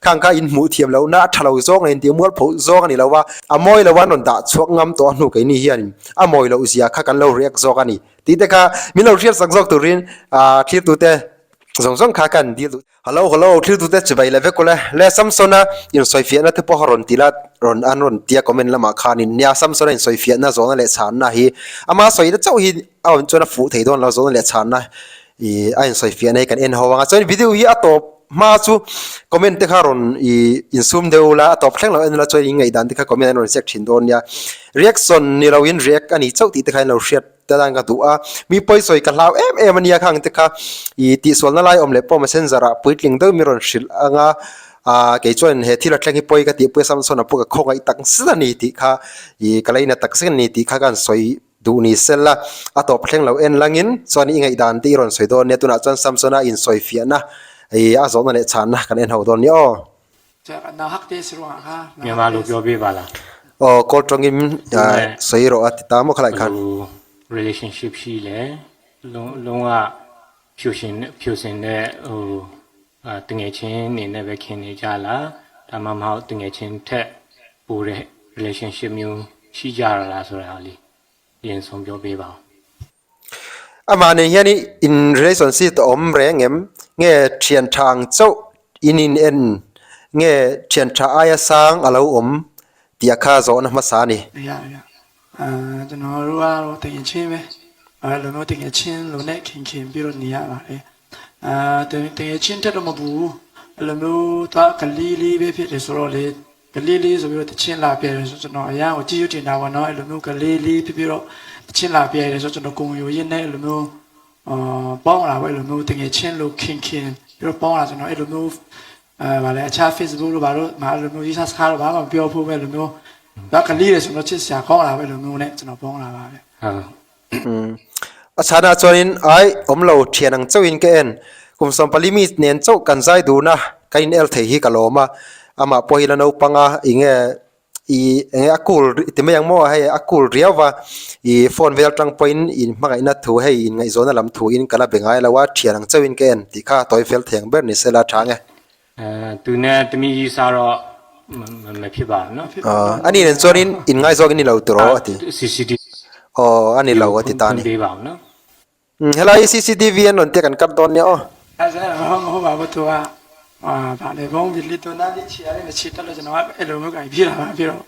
Khang kha in hmuh thiam lohna a tha lo zawng leh intih mual pho zawng a ni lo a, a mawi lo an rawn dah chhuak ngam tawh a hnu keini hianin a mawi loh zia kha kan lo react zawk a ni tih te kha min lo hriat sak zawk turin ah thlirtute zawng zawng kha kan dil duh. Hello hello thlirtute chibai leh vek ule le Samsona insawifiahna te pawh a rawn ti la rawn an rawn tia comment lamah khanin nia Samsona insawifiahna zawhna leh chhanna hi ama sawina chauh hi a awm chuan a fuh thei dawn lo zawhna leh chhanna ih a insawifiahna hi kan en ho ang a chuan video hi a tawp hma chu comment te kha rawn ih insum deuh ula a tawp thleng lo en ula chuan in ngaihdan te kha comment an rawn ziak thin dawn nia reaction ni lo in react a ni chauh tih te kha in lo hriat te dan ka duh a mi pawi sawi ka hlau em em a nia khang te kha ih tihsualna lai awm leh pawh messenger ah puitling deuh mi rawn hrilh ang a ah kei chuan he thil a thleng hi pawi ka tih pui a Samson a pawh ka khawngaih tak zet a ni tih kha ih ka laina tak zet a ni tih kha ka han sawi duh ni sel a a tawp thleng lo en langin chuan i ngaihdan te i rawn sawi dawn nia tunah chuan Samson a insawifiahna ih a zawhna leh chhanna kan en ho dawn nia aw. မြန်မာလိုပြောပြပါလား Aw kawl tawngin sawi rawh a ti ta maw khalai khan. relationship ရှိလဲလုံးလုံးဝဖြူရှင်ဖြူစင်တဲ့ဟိုတငယ်ချင်းအနေနဲ့ပဲခင်နေကြလားဒါမှမဟုတ်တငယ်ချင်းထက်ပိုတဲ့ relationship မျိုးရှိကြရလားဆိုတာလေးအရင်ဆုံးပြောပြပါဦး Amah nen hian in relationship a awm reng em? Nge thian tha ang chauh in in en? Nge thian tha aia sang a lo awm tih a kha zawhna hmasa a ni. ကလေးလေးဆိုပြီးတော့တချင်းလာပြတယ်ဆိုကျွန်တော်အရန်ကိုကြည့်ရတင်တာပေါ့နော်အဲ့လိုမျိုးကလေးလေးဖြစ်ပြီးတော့တချင်းလာပြတယ်ဆိုကျွန်တော်ကုံယူရင်းနဲ့အဲ့လိုမျိုးအာပေါင်းလာပဲအဲ့လိုမျိုးတကယ်ချင်းလို့ခင်ခင်ပြီးတော့ပေါင်းလာကျွန်တော်အဲ့လိုမျိုးအဲဗာလဲအခြား Facebook လို့ဗာလို့မအဲ့လိုမျိုးရေးစားစကားတော့ဘာမှမပြောဖို့ပဲအဲ့လိုမျိုးဒါကလေးတယ်ဆိုတော့ချစ်စရာကောင်းလာပဲအဲ့လိုမျိုးနဲ့ကျွန်တော်ပေါင်းလာပါပဲ ဟုတ် A chhanah chuanin ai awm lo thian ang chauhin ka en. Kum 14 mi nen chauh kan zai dun a, ka in el thei hi ka lawm a. Amah pawh hi la naupang a, enge i enge a cool ti mai ang maw hei a cool riau va. I phone vel atang pawhin in hmangaihna thu hei in ngaihzawnna lam thu in ka la be ngai lo a, thian ang chauhin ka en tih kha tawi fel thei ang ber ni se la tha ang e. အဲသူနဲ့တမီကြီးစားတော့မဖြစ်ပါဘူးနော် A ni nen chuanin in ngaizawk in ni lo tur aw a ti. CCTV Aw a ni lo a ti ta a ni. ပေးပါအောင်နော် Helai CCTV an rawn tia kan cut dawn nia aw. အဲ့ဒါတော့မဟုတ်ပါဘူးသူကဟာဗာလေဘုံဒီလီတိုနာလေးချီရတယ်မချီတက်လို့ကျွန်တော်ကအဲ့လိုမျိုးကပြတာပါပြီးတော့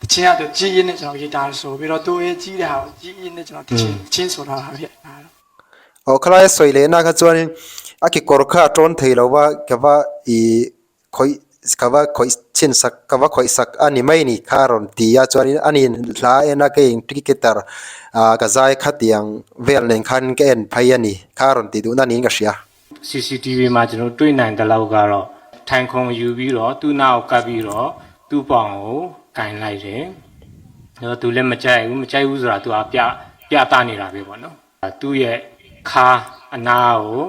တချင်းကတော့ကြီးရင်းနဲ့ကျွန်တော်ဂီတာဆိုပြီးတော့သူရဲ့ကြီးတဲ့ဟာကိုကြီးရင်းနဲ့ကျွန်တော်တချင်းချင်းဆိုတာပါဗျဒါတော့ Aw khalai a sawi leh na kha chuanin a kekawr kha a tawn thei lo va ka va ih khawih ka va khawih chhin sak ka va khawih sak a ni mai ni kha a rawn ti a chuanin a ni hla en a ka in cricketer ah ka zai kha tiang vel nen khan ka en phei a ni kha a rawn ti duh na niin ka hria. CCTV မှာကျွန်တော်တွေ့နိုင်တဲ့လောက်ကတော့ထိုင်ခုံယူပြီးတော့သူ့နောက်ကိုကပ်ပြီးတော့သူ့ပေါင်ကိုကင်လိုက်တယ်။တော့သူလည်းမကြိုက်ဘူးမကြိုက်ဘူးဆိုတာသူကပြပြသနေတာပဲပေါ့နော်။သူ့ရဲ့ခါအနာကို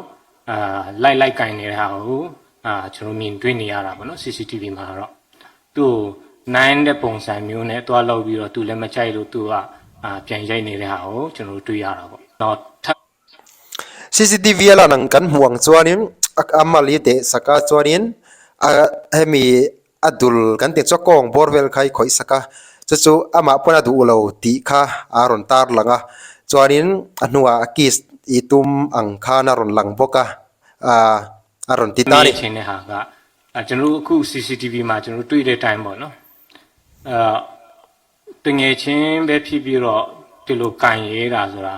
အာလိုက်လိုက်ကင်နေတဲ့ဟာကိုအာကျွန်တော်မြင်တွေ့နေရတာပေါ့နော် CCTV မှာတော့သူ့ကိုနိုင်တဲ့ပုံစံမျိုးနဲ့တွားလောက်ပြီးတော့သူလည်းမကြိုက်လို့သူကအာပြန်ရိုက်နေတဲ့ဟာကိုကျွန်တော်တွေ့ရတာပေါ့။တော့ထပ် CCTV a lan ang kan hmuh ang chuanin a a mal hi teh sak a chuanin a hemi a dul kan tih chu a kawng bawr vel kha i khawih sak a chu chu amah pawn a duh lo tih kha a rawn tar lang a chuanin a hnuah a kiss i tum ang khan a rawn lang bawk a ah a rawn ti ta a ni. ချင်တဲ့ဟာကအဲကျွန်တော်တို့အခု CCTV မှာကျွန်တော်တို့တွေ့တဲ့အတိုင်းပေါ့နော်အဲတငယ်ချင်းပဲဖြစ်ပြီးတော့ဒီလိုကန်ရဲတာဆိုတာ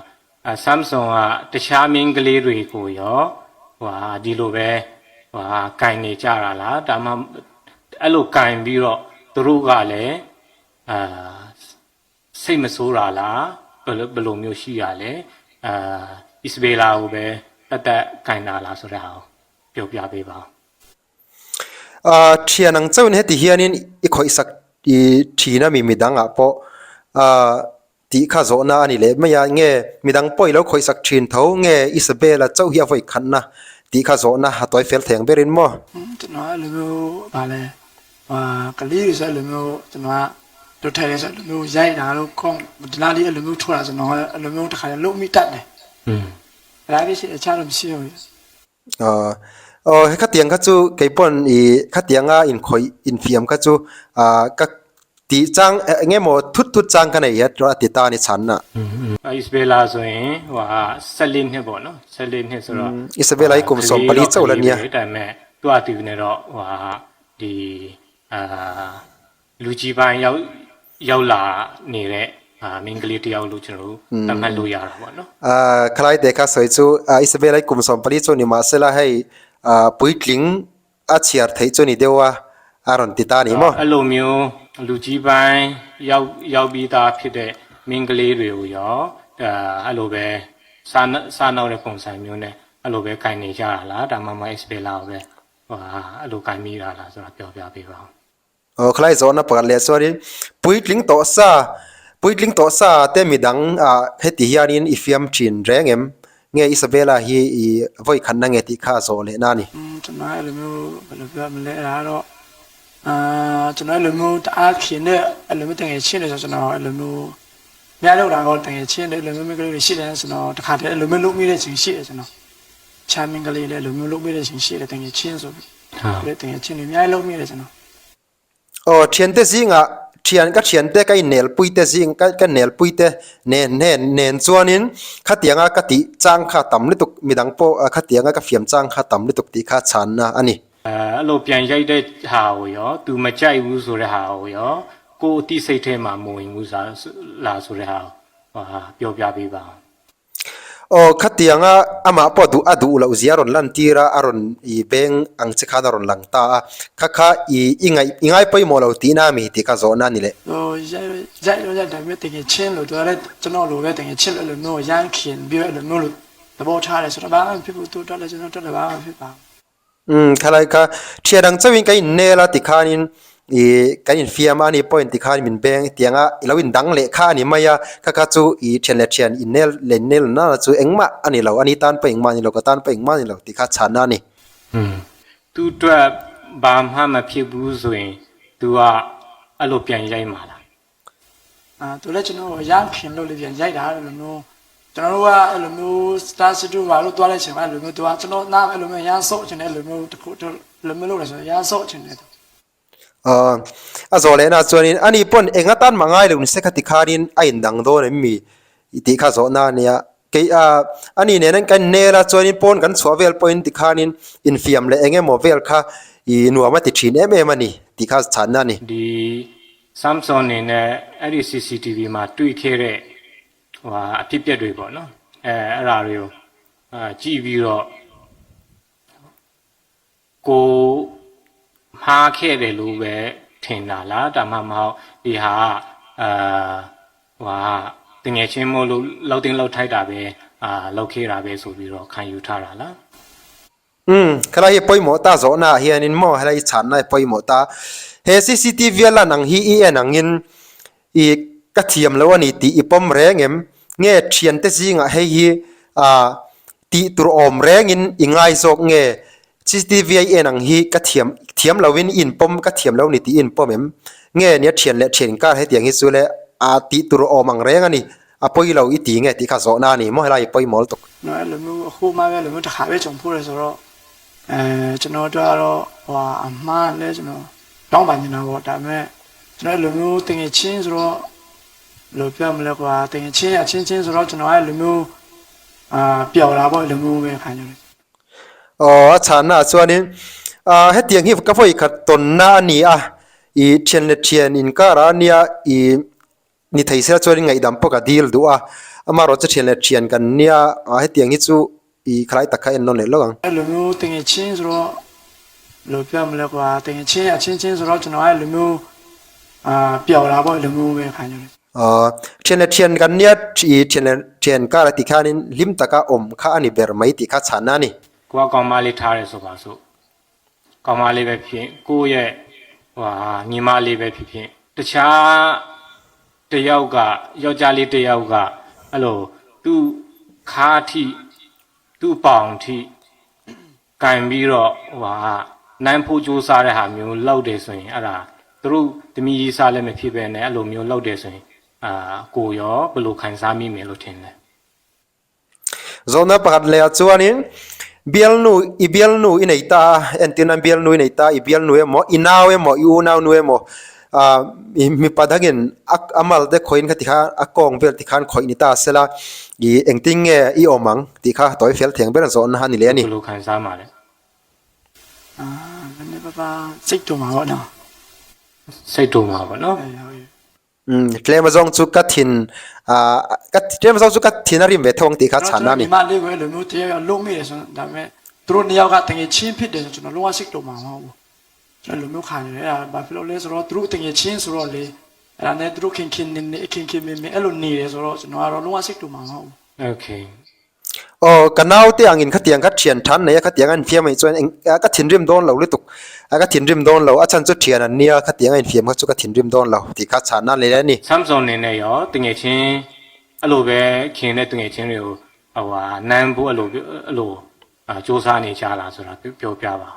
အဲ Samsung ကတခြားမင်းကလေးတွေကိုရောဟိုဟာဒီလိုပဲဟိုဟာကန်နေကြတာလားဒါမှအဲ့လိုကန်ပြီးတော့သူတို့ကလည်းအာစိတ်မဆိုးတာလားဘယ်လိုဘယ်လိုမျိုးရှိရလဲအာအစ္စဘေလာကိုပဲတတ်တတ်ကန်တာလားဆိုတဲ့ဟာကိုပြောပြပေးပါဦး Ah thian ang chauhin heti hianin i khawih sak i thin a mi midang ah pawh ah tih kha zawhna a ni leh mai a nge midang pawh i lo khawih sak thin tho nge Isabella chauh hi a vawi khatna tih kha zawhna a tawi fel thei ang berin maw? ကျွန်တော်အဲ့လိုမျိုးဗာလဲဟာကလေးတွေဆိုအဲ့လိုမျိုးကျွန်တော်ကတို့ထိုင်ရဲဆိုအဲ့လိုမျိုးရိုက်တာလို့ခေါင်းဒီလားလေးအဲ့လိုမျိုးထိုးတာကျွန်တော်အဲ့လိုမျိုးတစ်ခါလုံးမိတတ်တယ် อืม အဲ့ဒါဖြစ်ရှိအခြားတော့မရှိဘူး Ah Aw he khatiang kha chu kei pawn ih khatianga inkhawih infiam kha chu ah ka tih chang eng emaw thut thut chang ka nei a a ti ta a ni chhanna. Isabella ဆိုရင်ဟိုဟာ14နှစ်ပေါ့နော်14နှစ်ဆိုတော့ Isabella hi kum 14 chauh la nia. ဒါပေမဲ့သူ့အတူနဲ့တော့ဟိုဟာဒီအာလူကြီးပိုင်းရောက်ရောက်လာနေတဲ့အာမင်္ဂလေးတယောက်လို့ကျွန်တော်တို့သတ်မှတ်လို့ရတာပေါ့နော် Ah khalai te kha sawi chu ah Isabella hi kum 14 chu ni mahsela hei ah puitling a chhiar theih chu ni deuh a a rawn ti ta a ni maw. အဲ့လိုမျိုးလူကြီးပိုင်းရောက်ရောက်ပြီးသားဖြစ်တဲ့မင်္ဂလေးတွေကိုရောဒါအဲ့လိုပဲစားစားနောက်တဲ့ပုံစံမျိုးနဲ့အဲ့လိုပဲကင်နေကြတာလားဒါမှမဟုတ် Isabella ကိုပဲဟိုဟာအဲ့လိုကင်မိတာလားဆိုတာပြောပြပေးပါဦး Aw khalai zawhna pakhat leh chuanin puitling tawh sa puitling tawh sa te midang ah heti hianin i fiam thin reng em nge Isabella hi i vawi khanna nge tih kha a zawh leh na a ni. ကျွန်တော်အဲ့လိုမျိုးဘယ်လိုပြောမလဲအဲ့ဒါတော့အာကျွန်တော်အဲ့လိုမျိုးတအားခင်တဲ့အဲ့လိုမျိုးတငယ်ချင်းတွေဆိုကျွန်တော်အဲ့လိုမျိုးများလောက်တာတော့တငယ်ချင်းတွေအဲ့လိုမျိုးမင်းကလေးတွေရှိတယ်ဆိုတော့တခါတည်းအဲ့လိုမျိုးလုပ်မိတဲ့ချိန်ရှိတယ်ကျွန်တော်ချာမင်းကလေးလည်းအဲ့လိုမျိုးလုပ်မိတဲ့ချိန်ရှိတယ်တငယ်ချင်းဆိုပြီး ဟုတ် တငယ်ချင်းတွေအများကြီးလုပ်မိတယ်ကျွန်တော် Aw thiante zingah thian ka thiante ka innel pui te zing ka ka nel pui te nen hnen nen chuanin khatianga ka tih chang kha tam lutuk midang pawh khatianga ka fiam chang kha tam lutuk tih kha chhanna a ni. အဲအဲ့လိုပြန်ရိုက်တဲ့ဟာကိုရော तू မကြိုက်ဘူးဆိုတဲ့ဟာကိုရောကိုယ်အတိစိတ်ထဲမှာမဝင်ဘူးဆိုလားဆိုတဲ့ဟာကိုဟာပြောပြပေးပါဦး Aw khatianga amah pawh duh a duh loh zia a rawn lan tir a, a rawn i beng ang che khan a rawn lang ta a, kha kha i i ngaih i ngai pawimawh lo tihna a mi tih kha zawhna a ni leh. ဟိုရိုက်ရိုက်တော့ရိုက်တယ်မြတ်တကယ်ချင်းလို့သူကလည်းကျွန်တော်လိုပဲတကယ်ချင်းလို့လို့မျိုးရမ်းခင်ပြီးတော့လို့မျိုးလို့သဘောထားတယ်ဆိုတော့ဘာမှဖြစ်ဘူးသူတော်လည်းကျွန်တော်တော်လည်းဘာမှဖြစ်ပါ Umm khalai kha thian ang chauhin ka innel a tikhanin ih kan infiam a ni point tikhan min beng tianga i lo indang leh kha a ni mai a, kha kha chu ih thian leh thian innel leh innel nana chu engmah a ni lo a ni tan pawh engmah a ni lo ka tan pawh engmah a ni lo tih kha chhanna a ni. သူ့အတွက်ဘာမှမဖြစ်ဘူးဆိုရင် तू ကအဲ့လိုပြန်ရိုက်မှာလား အာသူလည်းကျွန်တော်ရမ်းခင်လို့လည်းပြန်ရိုက်တာလို့မျိုးကျွန်တော်တို့ကအဲ့လိုမျိုး star city ဘာလို့တွားလိုက်ချင်အဲ့လိုမျိုးသူကကျွန်တော်နားအဲ့လိုမျိုးရမ်းဆော့ချင်တယ်လို့မျိုးတခုလိုမျိုးလို့လဲဆိုရမ်းဆော့ချင်တယ် Aw, a zawh lehna chuanin ani pawn eng atan mah ngai lo ni se khati khanin a indang dawn em mi tih kha zawhna a nia. Kei a ani nen an kan nel a chuanin pawn kan chhuah vel pawhin ti khanin infiam leh eng emaw vel kha i nuam a ti thin em em a ni tih kha chhanna a ni. ဒီ Samsung အနေနဲ့အဲ့ဒီ CCTV မှာတွေ့ခဲ့တဲ့ဟိုဟာအဖြစ်အပျက်တွေပေါ့နော်အဲအဲ့ဒါတွေကိုအာကြည့်ပြီးတော့ကိုမှားခဲ့တယ်လို့ပဲထင်တာလားဒါမှမဟုတ်ဒီဟာအာဟိုဟာတငယ်ချင်းမို့လို့လောက်တင်လောက်ထိုက်တာပဲအာလောက်ခဲ့တာပဲဆိုပြီးတော့ခံယူထားတာလား Umm, khelai hi pawimawh ta zawhna ah hianin maw helai chhanna hi pawimawh ta. He cctv a lan ang hi i en angin i ka thiam lo a ni tih i pawm reng em? Nge thiante zingah hei hi ah tih tur awm rengin i ngai zawk nge cctv a i en ang hi ka thiam thiam loin i inpawm ka thiam lo a ni tih i inpawm em? Nge nia thian leh thian inkar hetiang hi chu le ah tih tur awm ang reng a ni. A pawi lo i ti nge tih kha zawhna a ni maw helai i pawimawh lutuk. နော်အဲ့လိုမျိုးအခုမှပဲလိုမျိုးတစ်ခါပဲကြုံဖို့လဲဆိုတော့အဲကျွန်တော်တို့ကတော့ဟိုအမှားလဲကျွန်တော်တောင်းပန်နေတာပေါ့ဒါပေမဲ့ကျွန်တော်အဲ့လိုမျိုးတင်ငယ်ချင်းဆိုတော့လိုပြောမလဲကွာတင်ငယ်ချင်းအချင်းချင်းဆိုတော့ကျွန်တော်အဲ့လိုမျိုးအာပျော်တာပေါ့လိုမျိုးပဲခံရတယ် Aw a chhanna ah chuanin ah hetiang hi ka vawi khat tawnna a ni a ih thian leh thian inkar ah a nia ih Ni thei sela chuanin ngaihdam pawh ka dil duh a, amaherawh chu thian leh thian kan nia a hetiang hi chu i khalai tak kha en nawn leh lawk ang. အဲ့လိုမျိုးတငယ်ချင်းဆိုတော့လိုပြောမလဲကွာတငယ်ချင်းအချင်းချင်းဆိုတော့ကျွန်တော်အဲ့လိုမျိုးအာပျော်တာပေါ့လိုမျိုးပဲခံရတယ် Aw thian leh thian kan nia i thian leh thian kar a ti khanin hlim taka awm kha a ni ber mai tih kha chhanna a ni. ကိုကကောင်မလေးထားတယ်ဆိုပါစို့ကောင်မလေးပဲဖြစ်ကိုယ့်ရဲ့ဟိုဟာညီမလေးပဲဖြစ်ဖြစ်တခြားတယောက်ကယောက်ျားလေးတယောက်ကအဲ့လိုသူ့ခါးထိသူ့ပေါင်ထိကင်ပြီးတော့ဟိုဟာနိုင်ဖို့ကြိုးစားတဲ့ဟာမျိုးလောက်တယ်ဆိုရင်အဲ့ဒါသူတို့သမီးကြီးစားလည်းမဖြစ်ပဲနဲ့အဲ့လိုမျိုးလောက်တယ်ဆိုရင်အာကိုရောဘယ်လိုခံစားမိမယ်လို့ထင်လဲ Zawhna pakhat leh ah chuanin Bialnu, i bialnu i nei ta a, entir nan bialnu i nei ta, i bialnu emaw, i nau emaw, i unau nu emaw, ah mipa dangin a a mal te khawihin kha tikhan a kawng vel tikhan khawih ni ta sela, i engtin nge i awm ang tih kha tawi fel theng ber zawhna a ni leh a ni. Tlem azawng chu ka thin ka tlem azawng chu ka thin a rim ve tho ang tih kha chhan a ni. Aw, ka naute angin khatiang kha thian than nei a, khatiang a infiam anih chuan eng ka thinrim dawn lo lutuk a, ka thinrim dawn lo, a chhan chu thian an nia, khatiang a infiam kha chu ka thinrim dawn lo tih kha chhan nan leh a ni. Samson nen nei aw, tinge chin a lo ve khin le tinge chin reu awa nan bu a lo a lo chu sa ni cha la chu ra pyo pya ba.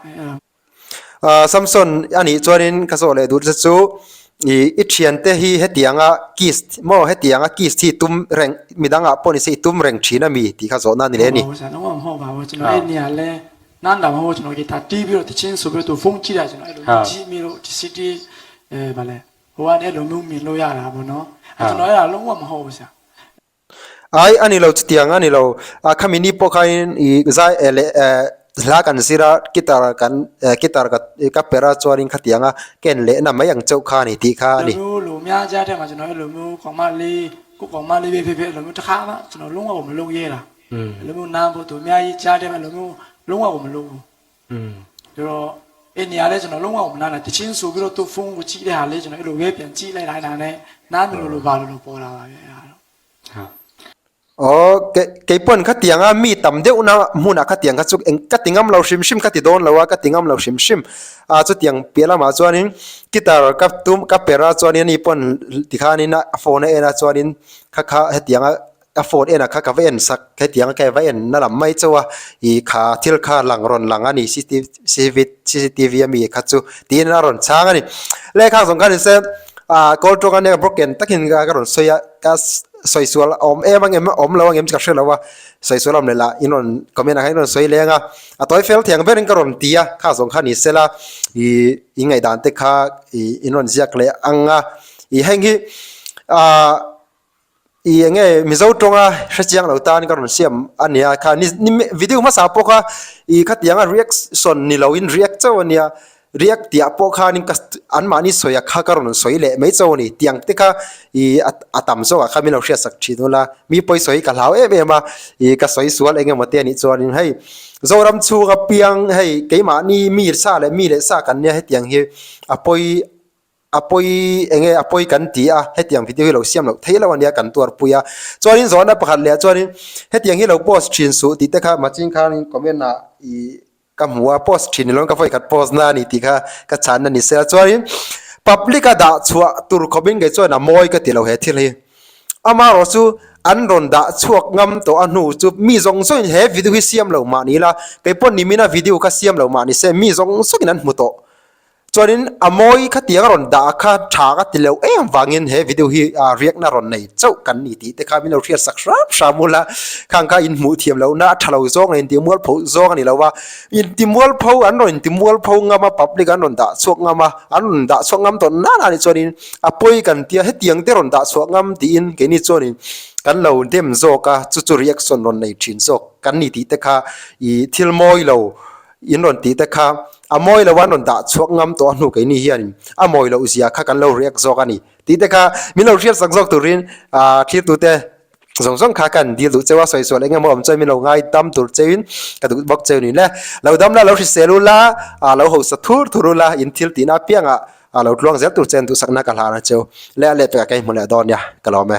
Samson a nih chuanin ka zawh leh duh che chu ih i thiante hi hetianga kiss maw hetianga kiss hi tum reng midangah pawh ni se i tum reng thin a mi tih kha zawhna a ni leh a ni. Ai, a ni lo, chutiang a ni lo. A khami ni pawh khain i zai eh leh eh hla kan zir a, guitar kan eh guitar ka ka perh a chuanin khatianga ken lehna mai ang chauh kha a ni tih kha a ni. Aw, kei pawn khatianga mi tam deuhna hmunah khatiang kha chu eng ka ti ngam lo hrim hrim ka ti dawn lo a, ka ti ngam lo hrim hrim. A chutiang piah lamah chuanin guitar ka tum ka perh a chuanin ani pawn tikhanin a phone a en a chuanin kha kha hetianga a phone en ah kha ka va en sak hetianga ka va en na lam mai chauh a ih kha thil kha lang rawn lang a ni C_C_T_V ami kha chu tiin a rawn chhang a ni. Lehkha zawng khan nise ah kawl tawng ania broken takin ka rawn sawi a ka sawi sual a awm em ang em awm lo ang em chu ka hre lo a sawi sual a awm leh lah in rawn comment ah khan in rawn sawi leng a a tawi fel thiang berin ka rawn ti a kha zawng khan nise la ih in ngaihdan te kha ih in rawn ziak leh ang a ih heng hi ah. I enge Mizo tawnga hrechiang lo tan ka rawn siam a nia kha ni video hmasa pawh kha i khatianga reaction ni loin react chauh a nia react tih ah pawh khanin ka anmahni sawi ah kha ka rawn sawi leh mai chauh a ni tiang te kha i a tam zawk ah kha min lo hriatsak thin ula mi pawi sawi ka hlau em em a i ka sawi sual eng emaw te a nih chuanin hei Zoram chhunga piang hei keimahni mi sa leh mi leh sa kan nia hetiang hi a pawi A pawi eng nge a pawi kan ti a, hetiang video hi lo siam loh theih lo ania kan tuarpui a. Chuanin zawhna pakhat leh ah chuanin hetiang hi lo post thin suh tih te kha machine khanin comment ah ih ka hmu a, post thin ni loin ka vawi khat post na a ni tih kha ka chhanna ni se a. Chuanin public a dah chhuah tur khawpin kei chuan a mawi ka ti lo he thil hi. Amaherawh chu an rawn dah chhuak ngam tawh a hnu chu mi zawng zawngin he video hi siam lo mah ni la, kei pawh nimina video kha siam lo mah ni se mi zawng zawngin an hmu tawh. Chuanin a mawi khatiang a rawn dah kha tha ka ti lo em vangin he video hi riakna rawn nei chauh kan ni tih te kha min lo hriat sak hram hram ula, khang kha in hmuh thiam lohna a tha lo zawng leh inti mualpho zawng a ni lo a, inti mualpho an rawn inti mualpho ngam a, public an rawn dah chhuak ngam a, an rawn dah chhuak ngam tawh nana a nih chuanin a pawi kan tia hetiang te rawn dah chhuah ngam tiin keini chuanin kan lo dem zawk a, chu chu reaction rawn nei thin zawk kan ni tih te kha ih thil mawi lo. In rawn tih te kha a mawi lo an rawn dah chhuak ngam tawh a hnu keini hianin a mawi loh zia kha kan lo react zawk a ni tih te kha min lo hriat sak zawk turin ah thlirtute zawng zawng kha kan dil duh cheu a sawi sual eng emaw awm chuan min lo ngai dam tur cheuin ka duh bawk cheu ni le lo dam la lo hrisel ula ah lo hausa thur thur ula in thil tihna apiangah ah lo tluang zel tur chen duhsakna ka hlan a cheu le a lehpekah ka inhmu leh dawn nia ka lawm e.